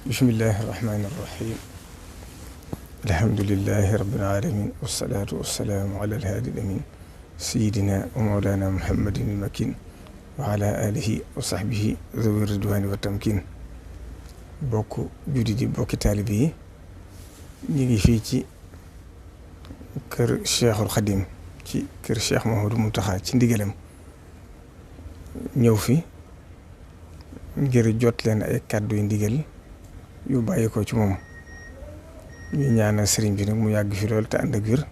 bismillahi irrahmani irrahim alhamdulilahi rabilalamin wasalaatu wasalaamu ala alhaadi amin sayidina wa mawlana muhammadin ilmakin wa ala alihi wa sahbihi zawi ridwani wa tamkin bokk judi di bokki taalibe yi ñu ngi fii ci kër Cheikhul Khadim ci kër Cheikh Mouhamadou Mountakha ci ndigalam ñëw fi ngir jot leen ay kàddu yu ndigal yu bàyyi ko ci moom ñu ñaanal sëriñ bi nag mu yàgg fi lool te ànd ak wér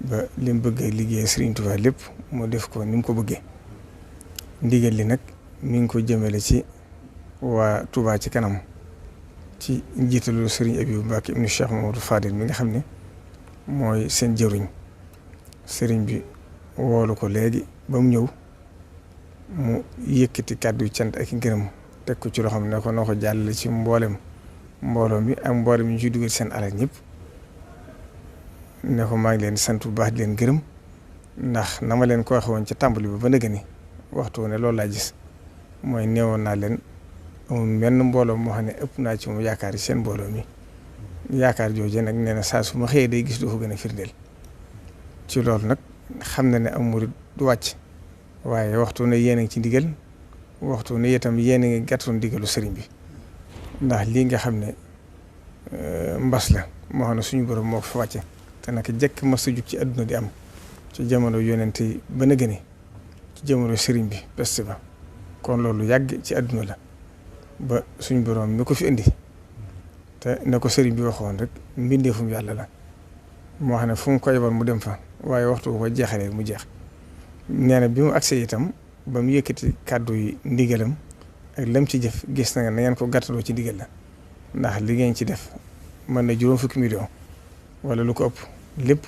ba li mu bëgg a liggéey sëriñ Tuubaa lépp mu def ko ni mu ko bëggee ndigal li nag mi ngi ko jëmale ci waa Touba ci kanam ci njiitalu sëriñ Abibu Mbàkke ibnu Cheikh Mamadou Fadil mi nga xam ne mooy seen jëruñ sëriñ bi woolu ko léegi ba mu ñëw mu yëkkati kàddu cant ak ngërëm teg ko ci loo xam ne ko noo ko jàllale ci mbooloo mi ak mbooloo mi ñu ciy dugal seen alal ñëpp ne ko maa ngi leen sant bu baax di leen gërëm ndax na ma leen ko waxe woon ca tàmbali ba nëgë ni waxtu ne loolu laa gis mooy neewoon naa leen amul menn mbooloo moo xam ne ëpp naa ci moom yaakaar yi seen mbooloo mi yaakaar jooju nag nee na saa su ma xëyee day gis doo ko gën a firndeel ci loolu nag xam na ne am murid du wàcc waaye waxtu ne yéen a ngi ci ndigal waxtu ne itam yéen a ngi gàttoon ndigalu sëriñ bi ndax lii nga xam ne mbas la moo xam ne suñu borom moo ko fi wàcce te naka jekk mas a jug ci àdduna di am ci jamono yonente yi ba na gëne ci jamono sëriñ bi peste ba kon loolu yàgg ci àdduna la ba suñu borom mi ko fi indi te ne ko sëriñ bi waxoon rek mbindeefum yàlla la moo xam ne fu mu ko yebal mu dem fa waaye waxtu ko jeexalee mu jeex nee na bi mu agsee itam ba mu yëkkati kàddu yi ndigalam ak lam ci jëf gis na ngeen ko gàttaloo ci ndigal la ndax li ngeen ci def mën na juróom fukki million wala lu ko ëpp lépp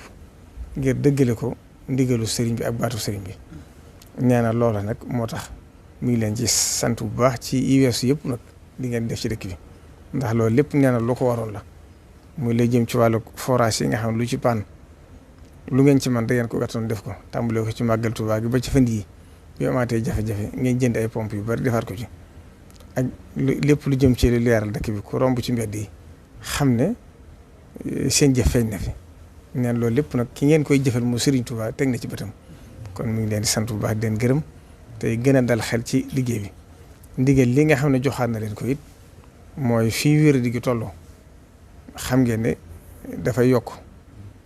ngir dëggale ko ndigalu sëriñ bi ak baatu sëriñ bi nee na loola nag moo tax mu ngi leen ci sant bu baax ci weesu yëpp nag li ngeen def ci dëkk bi ndax loolu lépp nee na lu ko waroon la muy lay jëm ci wàllu forage yi nga xam ne lu ci paan lu ngeen ci man da ngeen ko gàttoon def ko tàmbalee ko ci màggal Tuubaa gi ba ci fan yii bi amaatee jafe-jafe ngeen jënd ay pompe yu bari defaat ko ci ak lépp lu jëm ci lu leeral dëkk bi ku romb ci mbedd yi xam ne seen jëf feeñ na fi neen loolu lépp nag ki ngeen koy jëfal mu Serigne Touba teg na ci bëtam kon mu ngi leen di sant bu baax di leen gërëm tey gën a dal xel ci liggéey bi ndigal li nga xam ne joxaat na leen ko it mooy fii wér di gi tolloo xam ngeen ne dafay yokk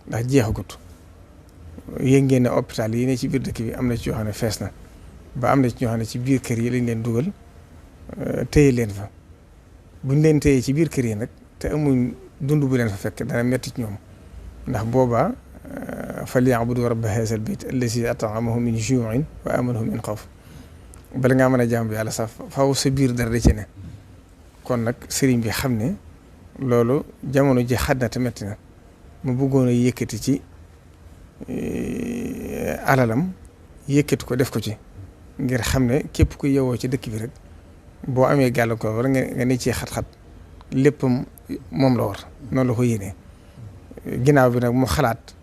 ndax jeexagut yéen ngeen ne hôpital yi ne ci biir dëkk bi am na ci yoo xam ne fees na ba am na ci ñoo xam ne ci biir kër yi lañ leen dugal téye leen fa buñ leen téye ci biir kër yi nag te amuñ dund bu leen fa fekk dana metti ci ñoom ndax boobaa falyabudu rabba haazal bayt allazi at'amahum min juu'in wa aamanahum min xawf bala ngaa mën a jàmm yàlla sax faaw sa biir dara da ci ne kon nag sëriñ bi xam ne loolu jamono ji xat na te metti na mu bëggoon a yëkkati ci alalam yëkkati ko def ko ci ngir xam ne képp ku yewoo ci dëkk bi rek boo amee gàllankoor war nga ne ci xat-xat léppam moom la war noonu la ko yéenee ginnaaw bi nag mu xalaat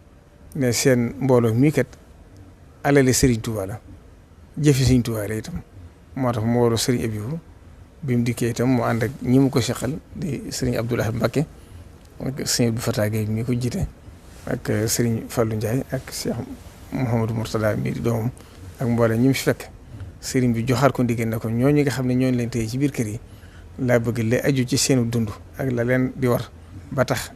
ne seen mbooloo mii kat alali Serigne Touba la jëfi Serigne Touba la itam moo tax mu waru Serigne Abibu bi mu dikkee itam mu ànd ak ñi mu ko seqal di Serigne Abdoul Ahad Mbacké ak Serigne Abdou Fatah Gueye mi ko jiite ak Serigne Fallou Ndiaye ak Cheikh Mouhamadou Mourtada mi di doomam ak mboolem ñi mu fi fekk Serigne bi joxaat ko ndigal ne ko ñooñu nga xam ne ñooñu leen téye ci biir kër yi laa bëgg la aju ci seenu dund ak la leen di war ba tax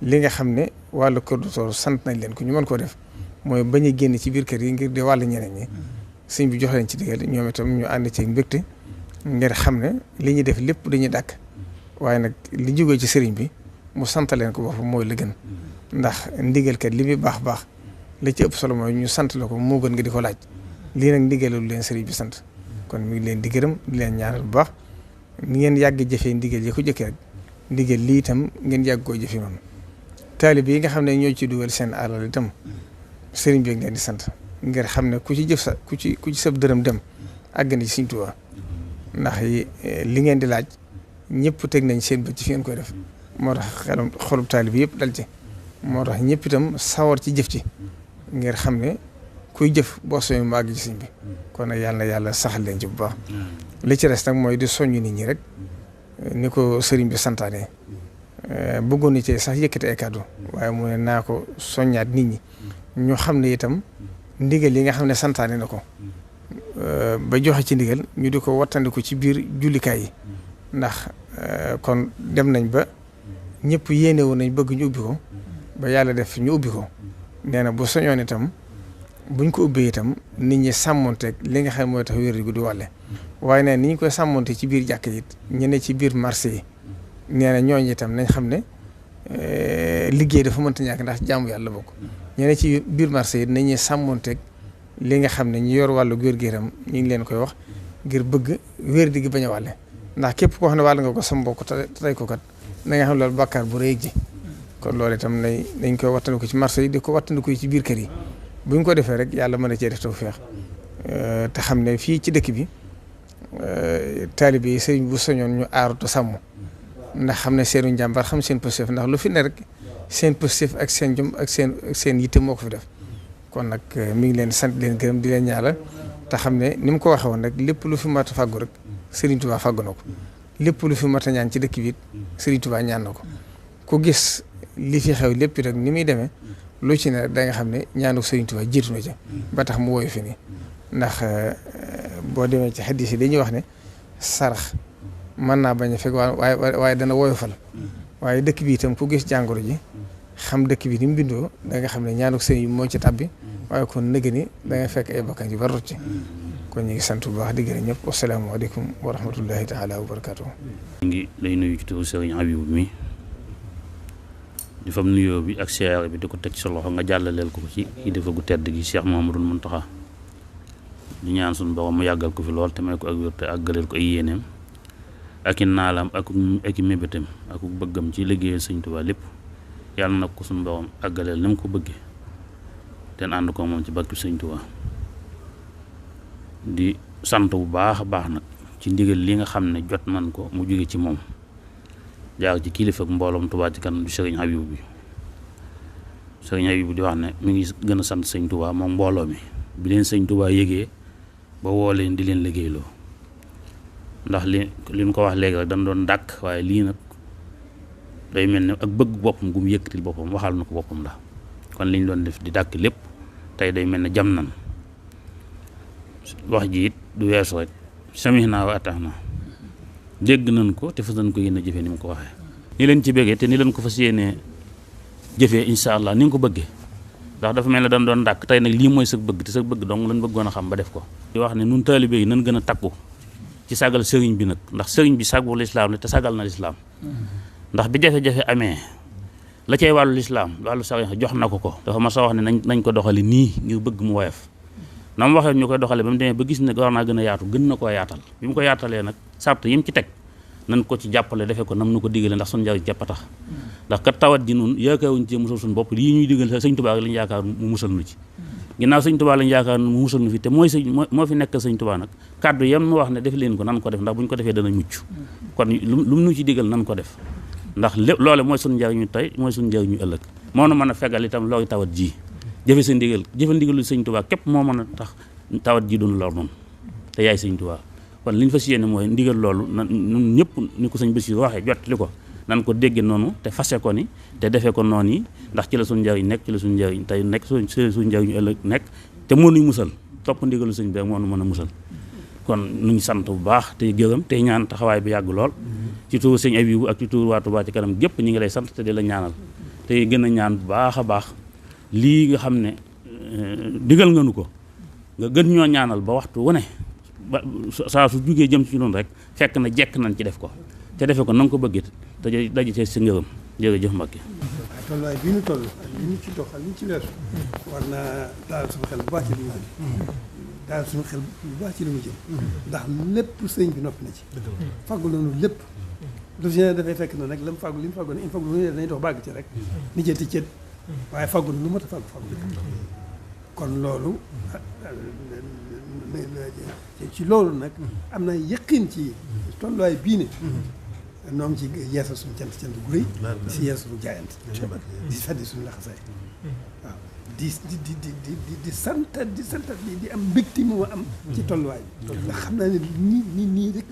li nga xam ne wàllu kër docteur sant nañ leen ko ñu mën koo def mooy bañ a génn ci biir kër yi ngir di wàll ñeneen ñi sëñ bi jox leen ci digal ñoom itam ñu ànd ci mbégte ngir xam ne li ñuy def lépp dañuy dàkk waaye nag li jógee ci sëriñ bi mu sant leen ko boppam mooy la gën ndax ndigal kat li muy baax baax la ci ëpp solo mooy ñu sant la ko moo gën nga di ko laaj lii nag ndigalul leen sëriñ bi sant kon mi ngi leen di gërëm di leen ñaanal bu baax ni ngeen yàgg jëfee ndigal yi ko jëkkee rek ndigal lii itam ngeen yàgg koo jëfee noonu taalib yi nga xam ne ñoo ci dugal seen alal itam sëriñ bi ngeen di sant ngir xam ne ku ci jëf sa ku ci sab dërëm dem àgg na ci Sëriñ Tuubaa ndax li ngeen di laaj ñëpp teg nañ seen bët ci fi ngeen koy def moo tax xolub taalib yëpp dal ci moo tax ñëpp itam sawar ci jëf ci ngir xam ne kuy jëf boo soñu mu àgg ci sëriñ bi kon nag yàlla na yàlla saxal leen ci bu baax li ci res nag mooy di soññ nit ñi rek ni ko sëriñ bi santaane bëggoon na ci sax yëkkati ay kàddu waaye mu ne naa ko soññaat nit ñi ñu xam ne itam ndigal yi nga xam ne santaane na ko ba joxe ci ndigal ñu di ko wattandiku ci biir jullikaay yi ndax kon dem nañ ba ñëpp yéene woon nañ bëgg ñu ubbi ko ba yàlla def ñu ubbi ko nee na bu soñoon itam buñ ko ubbee itam nit ñi sàmmonteeg li nga xam mooy tax wér gu di wàlle waaye nee ni ñu koy sàmmonte ci biir jàkk yi ñu ne ci biir marché yi nee na ñooñu itam nañ xam ne liggéey dafa mënta ñàkk ndax jaamu yàlla bokk ñu ne ci biir marché yi nañuy sàmmonteeg li nga xam ne ñu yor wàllu wér-gu-yaram ñu ngi leen koy wax ngir bëgg wér di gi bañ a wàlle ndax képp koo xam ne wàll nga ko sa mbokk te tey ko kat na nga xam loolu bàkkaar bu rëy ji kon loolu itam nañ koy wattandiku ci marché yi di ko wattandiku ci biir kër yi bu ñu ko defee rek yàlla mën a cee def tawfeex te xam ne fii ci dëkk bi taalibe yi sëriñ bu soñoon ñu aaru te sàmm ndax xam ne seenu njàmbar xam seen positif ndax lu fi ne rek seen positif ak seen jom ak seen yitte moo ko fi def kon nag mi ngi leen sant leen gërëm di leen ñaanal te xam ne ni mu ko waxee woon rek lépp lu fi mat a fàggu rek Sëriñ Tuubaa fàggu na ko lépp lu fi mat a ñaan ci dëkk bi it Sëriñ Tuubaa ñaan na ko ku gis li fi xew lépp rek ni muy demee lu ci ne da nga xam ne ñaanu Sëriñ Tuubaa jiitu na ca ba tax mu woyu fi nii ndax boo demee ci xaddis yi dañuy wax ne sarax mën naa bañ a fekk waaye dana woyofal waaye dëkk bi itam ku gis jàngoro ji xam dëkk bi ni mu bindoo da nga xam ne ñaanu sëriñ moo ci tabbi waaye kon nëgë ni da nga fekk ay bakkan yu bari rocc kon ñu ngi sant bu baax di gërëm ñëpp wasalaamaaleykum wa rahmatullahi taala wa barakaatu. ñu ngi lay nuyu ci turu Sëriñ Habibou mi di fam nuyoo bi ak siyaare bi di ko teg ci sa loxo nga jàllaleel ko ci kilifa gu tedd gi Cheikh Mouhamadoul Mountakha di ñaan suñu borom mu yàggal ko fi lool te may ko ak wér te àggaleel ko ay yéeneem ak i naalam ak i mébétam ak bëggam ci liggéeyal Sëñ Tuubaa lépp yàlla nag ko suñu borom àggaleel ni mu ko bëggee te ànd ko moom ci barke Sëñ Tuubaa di sant bu baax a baax nag ci ndigal li nga xam ne jot man ko mu jóge ci moom jaar ci kilifa ak mbooloom Touba ci kanam du Sëriñ Habibou bi Sëriñ Habibou di wax ne mi ngi gën a sant Sëñ Tuubaa moom mbooloo mi bi leen Sëñ Tuubaa yëgee ba woo leen di leen liggéeyloo ndax li ñu ko wax léegi rek dañ doon dàkk waaye lii nag day mel ne ak bëgg boppam gu mu yëkkatil boppam waxal na ko boppam la kon liñ doon def di dàkk lépp tey day mel ne jam nan wax ji it du weesu rek samihna wa ata'na dégg nañ ko te fas nañ ko yéene jëfee ni mu ko waxee ni leen ci bëggee te ni leen ko fas yéenee jëfee incha allah ni nga ko bëggee ndax dafa mel ne dañ doon dàkk tey nag lii mooy sa bëgg te sa bëgg dong lañ bëggoon a xam ba def ko di wax ne nun taalibe yi nañ gën a takku ci sagal sëriñ bi nag ndax sëriñ bi sagu lislaam la te sagal na lislaam ndax bi jafe-jafe amee la cay wàllu lislaam wàllu sëriñ jox na ko dafa ma sa wax ne nañ ko doxali nii ngir bëgg mu woyof na mu waxee ñu koy doxale ba mu demee ba gis ne war naa gën a yaatu gën na koo yaatal bi mu ko yaatalee nag sart yi mu ci teg nañ ko ci jàppale defee ko nam nu ko digale ndax suñu njariñ jàpp a tax ndax kat tawat ji nun yaakaaruñ ci musal suñu bopp lii ñuy digal Sëñ Tuubaa lañu yaakaar mu musal nu ci ginnaaw Sëñ Tuubaa lañu yaakaar mu musal nu fi te mooy moo fi nekk Sëñ Tuubaa nag kàddu yam nu wax ne def leen ko nan ko def ndax bu ñu ko defee dana mucc kon lu mu nu ci digal nan ko def ndax lépp loole mooy suñu njariñu tey mooy suñu njariñu ëllëg moo nu mën a fegal itam loolu tawat ji jëfe sa ndigal jëfe ndigalu Sëñ Tuubaa képp moo mën a tax tawat ji duñu lor noonu te yaay Sëñ Tuubaa kon li ñu fas yéene mooy ndigal loolu na ñun ñëpp ni ko sëñ Bassirou waxee jot li ko nan ko dégge noonu te fase ko ni te defee ko noonu yi ndax ci la suñu njariñ nekk ci la suñu njariñ tey nekk suñu njariñu ëllëg nekk te moo nuy musal topp ndigalu sëñ bi moo nu mën a musal kon nuñ sant bu baax tey gërëm tey ñaan taxawaay bi yàgg lool ci tuur Sëñ Habibou ak ci tuur waa Touba ci kanam gépp ñi ngi lay sant te di la ñaanal tey gën a ñaan bu baax a baax lii nga xam ne digal nga nu ko nga gën ñoo ñaanal ba waxtu wu ne ba saa su jugee jëm ci noonu rek fekk na jekk nañ ci def ko te defe ko na nga ko bëggee te daje ci sa ngërëm jërëjëf Mbacke. tolluwaay bii ñu toll ak li ñu ci dox ak li ñu ci leer war naa daal suñu xel bu baax ci li mu jëm daal suñu xel bu baax ci li mu jëm ndax lépp sëñ bi noppi na ci faggu nañu lépp lu si ne dafay fekk na nag la mu faggu li mu faggu ne il faut lu ne dañuy dox bàgg ci rek ni jëti cët waaye faggu na lu mat a faggu kon loolu ci loolu nag am na yëqin ci tolluwaay bii ne noo ngi ci yeesal suñu cant gu rëy di si yeesal suñu jaayante di feddi suñu laxasaay waaw di sant di am mbégte mu ma am ci tolluwaay bi ndax xam naa ne nii rek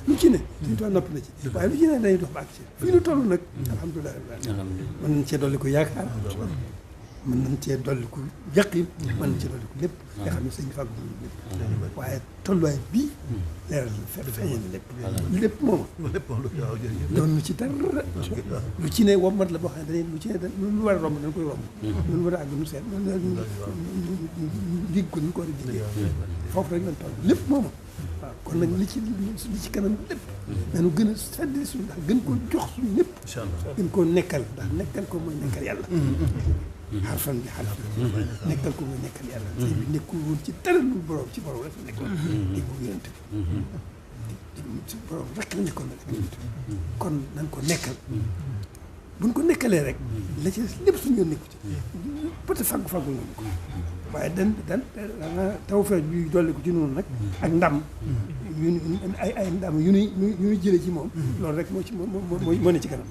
lu ci ne suñu toll noppi na ci waaye lu ci ne dañuy dox ba ak ci fii nu toll nag alhamdulilah mën nañ cee dolli ko yaakaar mën nañ cee dolli ko yaqin mën nañ cee dolli ko lépp nga xam ne sëñ fàgg lépp waaye tolluwaay bii leeral feeñee na lépp moom doon ci dara lu ci ne wommat la boo xam ne dañuy lu ci ne lu war a romb dañ koy romb lu war a àgg nu seet digg ko ñu ko war a diggee foofu rek lañ toll lépp mooma waaw kon nag li ci kanam lépp nañu gën a feddi suñu ndax gën koo jox suñu lépp gën koo nekkal ndax nekkal ko mooy nekkal yàlla xarfan bi xarfan nekkal ko mooy nekkal yàlla sëñ bi nekkul woon ci dara lu borom ci borom rek la nekkoon di ko yonent bi ci borom rek la nekkoon nag kon nañ ko nekkal buñ ko nekkalee rek la ci lépp suñu yoon nekku ci peut-être fàggu nañu ko waaye dan tawfeex bi dolli ko ci noonu nag ak ndam ay ndam yu ñuy jëlee ci moom loolu rek moo ci moo ne ci kanam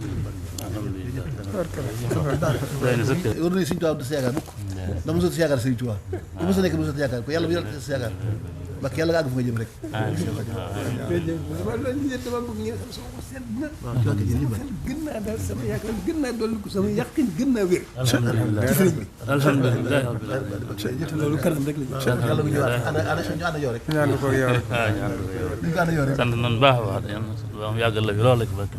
war nañu Sëriñ Tuubaa du sa yaakaar mukk da mosoo si yaakaar Sëriñ Tuubaa ku mos a nekk mosoo si yaakaar ko yàlla bu yàlla sa yaakaar ba yàlla nga àgg fu nga jëm rek dama bëgg ngeen xam sama ko seet na gën naa daal sama yaakaar gën naa dolli ko sama yàqin gën naa wér ci sëriñ bi alhamdulilah loolu kanam rek la yàlla bu ñu ànd yow rek ñaan ko yow rek ñu ànd yow rek sant nañu baax a baax yàlla yàggal la fi loolu la ci barke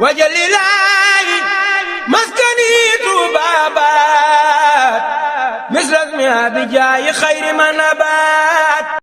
wajalilaahi maskani tuubaabaat misras mi abijaayi xayri man abaat